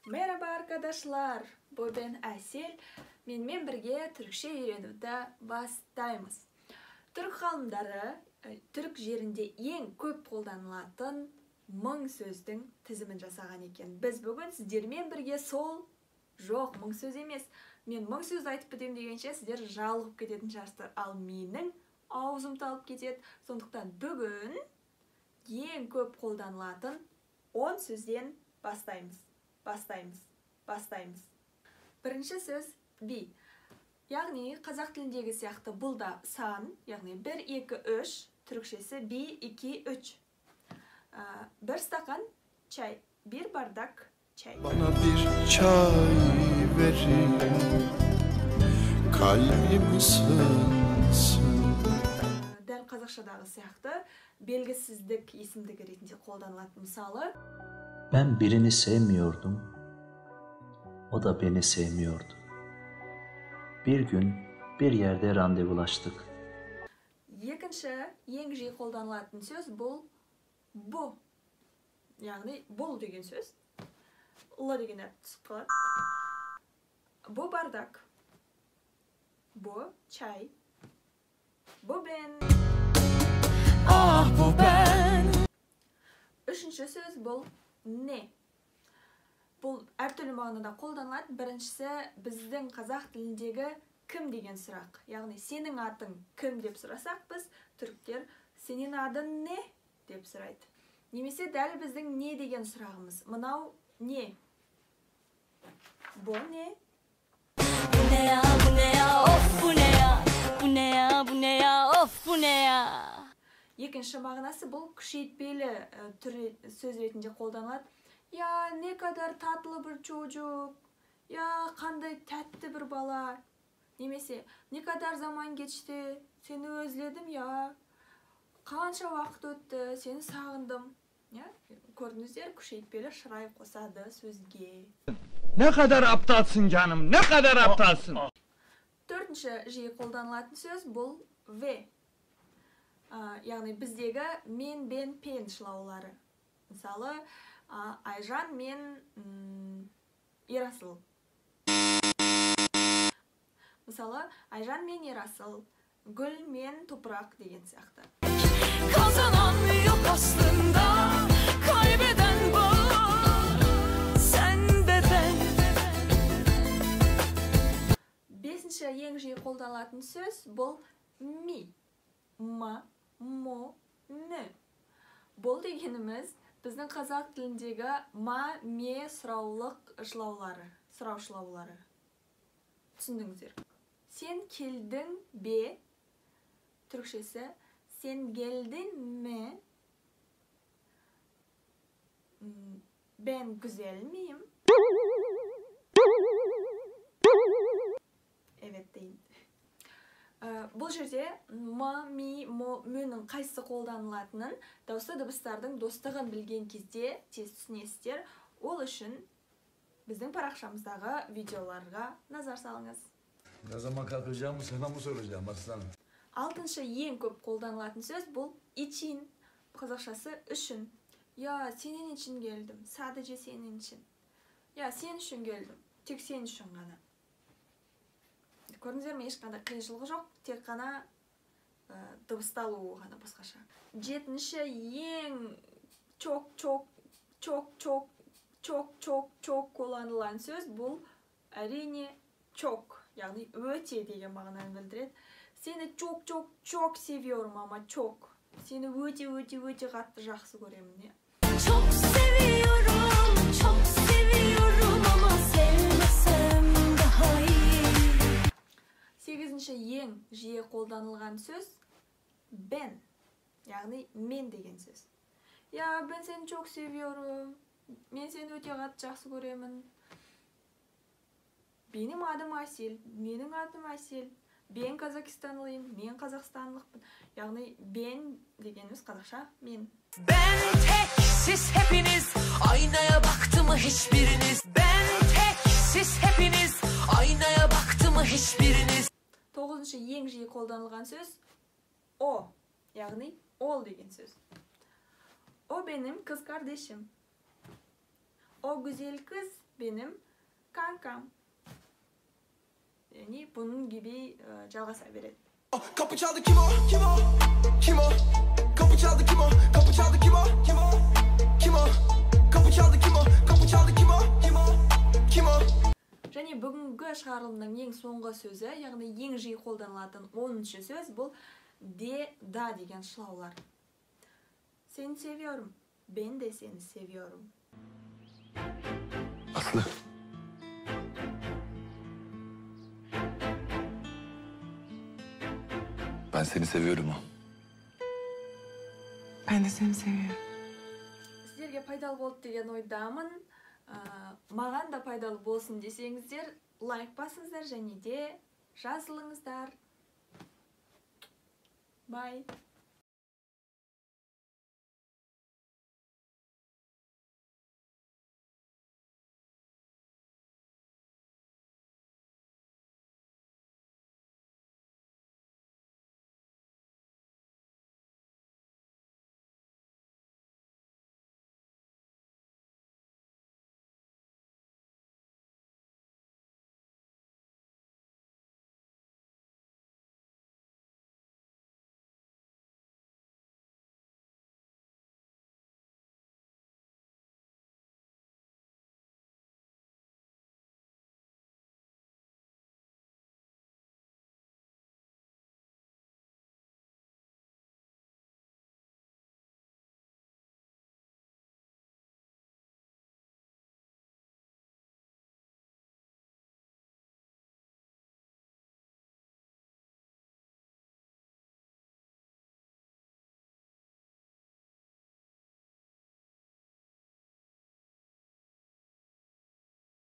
Merhaba arkadaşlar, bu ben Әсел. Менімен бірге түрікше үйренуді бастаймыз. Түрік ғалымдары түрік жерінде ең көп қолданылатын 1000 сөздің тізімін жасаған екен. Біз бүгін сіздермен бірге сол жоқ 1000 сөз емес. Мен 1000 сөз айтып бітемін дегенше сіздер жалығып кететін шығарсыздар. Ал менің аузым талып кетеді. Сондықтан бүгін ең көп қолданылатын 10 сөзден бастаймыз. Бастаймыз. Бастаймыз. Бірінші сөз би. Яғни қазақ тіліндегі сияқты бұл да сан, яғни 1, 2, 3, түрікшесі би, 2, 3. Bir стакан чай, bir bardak чай. Bana bir çay verin, kalbim ısınsın. Дәл қазақшадағы сияқты белгісіздік есімдігі ретінде қолданылатын мысалы. Ben birini sevmiyordum, o da beni sevmiyordu. Bir gün bir yerde randevulaştık. Екінші ең жиі қолданылатын сөз бұл bu. Яғни бұл деген сөз. Л деген әріп түсіп қалады. Bu bardak. Bu çay. Bu ben. Ah bu ben. Үшінші сөз бұл не. Бұл әртүрлі мағынада қолданылады. Біріншісі біздің қазақ тіліндегі кім деген сұрақ. Яғни сенің атың кім деп сұрасақ, біз түріктер сенің адың не деп сұрайды. Немесе дәл біздің не деген сұрағымыз. Мынау не? Бұл не? Bu ne ya, bu ne ya, of bu ne ya? Bu ne ya, bu ne ya, of bu ne ya? Екінші мағынасы бұл күшейтпелі түрі сөз ретінде қолданылады. Ya ne kadar tatlı bir çocuk. Ya қандай тәтті бір бала. Немесе ne kadar zaman geçti. Seni özledim ya. Қанша уақыт өтті, сені сағындым. Ya, көрдіңіздер, күшейтпелі шырай қосады сөзге. Ne kadar aptalsın canım, ne kadar aptalsın. Төртінші жиі қолданылатын сөз бұл ve. Яғни біздегі мен, бен, пен шылаулары. Мысалы, Айжан мен Ерасыл. Мысалы, Айжан мен Ерасыл, гүл мен топырақ деген сияқты. Kazanan yok aslında, kaybeden var. Sen de ben. Бесінші ең жиі қолданылатын сөз бұл ми. М, мо, н. Бұл дегеніміз біздің қазақ тіліндегі ма, ме сұраулық жылаулары, сұрау шылаулары. Түсіндіңіздер. Сен келдің бе, түрікшесі, сен келдің ме, ben güzel miyim? Evet дейін. Бұл жерде м, ми, мо, мөнің қайсысы қолданылатынын дауысты дыбыстардың достығын білген кезде тез түсінесіздер. Ол үшін біздің парақшамыздағы видеоларға назар салыңыз. Ne zaman kalkacağımı sana mı soracağım aslanım? Алтыншы ең көп қолданылатын сөз бұл için. Қазақшасы үшін. Ya senin için geldim. Sadece senin için. Ya сен үшін келдім. Тек сен үшін ғана. Көрдіңіздер ме, ешқандай қиыншылығы жоқ, тек қана дыбысталуы ғана басқаша. Жетінші ең чок чок чок чок чок чок чок қолданылған сөз бұл әрине чок, яғни өте деген мағынаны білдіреді. Сені чок чок чок seviyorum ama чок. Сені өте өте өте қатты жақсы көремін. Çok seviyorum, çok seviyorum ama sevmesem daha iyi. Сегізінші ең жиі қолданылған сөз ben, яғни мен деген сөз. Ya ben seni çok seviyorum. Мен сені өте қатты жақсы көремін. Benim adım Әсел, менің атым Әсел. Ben Казахстанлıyım, мен қазақстандықпын. Яғни ben дегеніміз қазақша мен. Ben tek, siz hepiniz. Aynaya baktı mı hiçbiriniz? Ben tek, siz hepiniz. Aynaya baktı mı hiçbiriniz? Тоғызыншы ең жиі қолданылған сөз о, яғни ол деген сөз. O benim kız kardeşim. O güzel kız Benim kankam. Яғни бұның gibi жалғаса береді. Kapı çaldı, kim o? Kim o? Kim o? Kapı çaldı, kim o? Kapı çaldı, kim o? Kim o? Kim o? Kapı çaldı, kim o? Kapı çaldı, kim o? Kim o? Kim o? Және бүгінгі шығарылымның ең соңғы сөзі, яғни ең жиі қолданылатын 10-шы сөз, бұл де, да деген шылаулар. Seni seviyorum. Ben de seni seviyorum. Aslı. Ben seni seviyorum ha. Ben de seni seviyorum. Сіздерге пайдалы болды деген ойдамын. Маған да пайдалы болсын десеңіздер, лайк басыңыздар және де жазылыңыздар. Бай.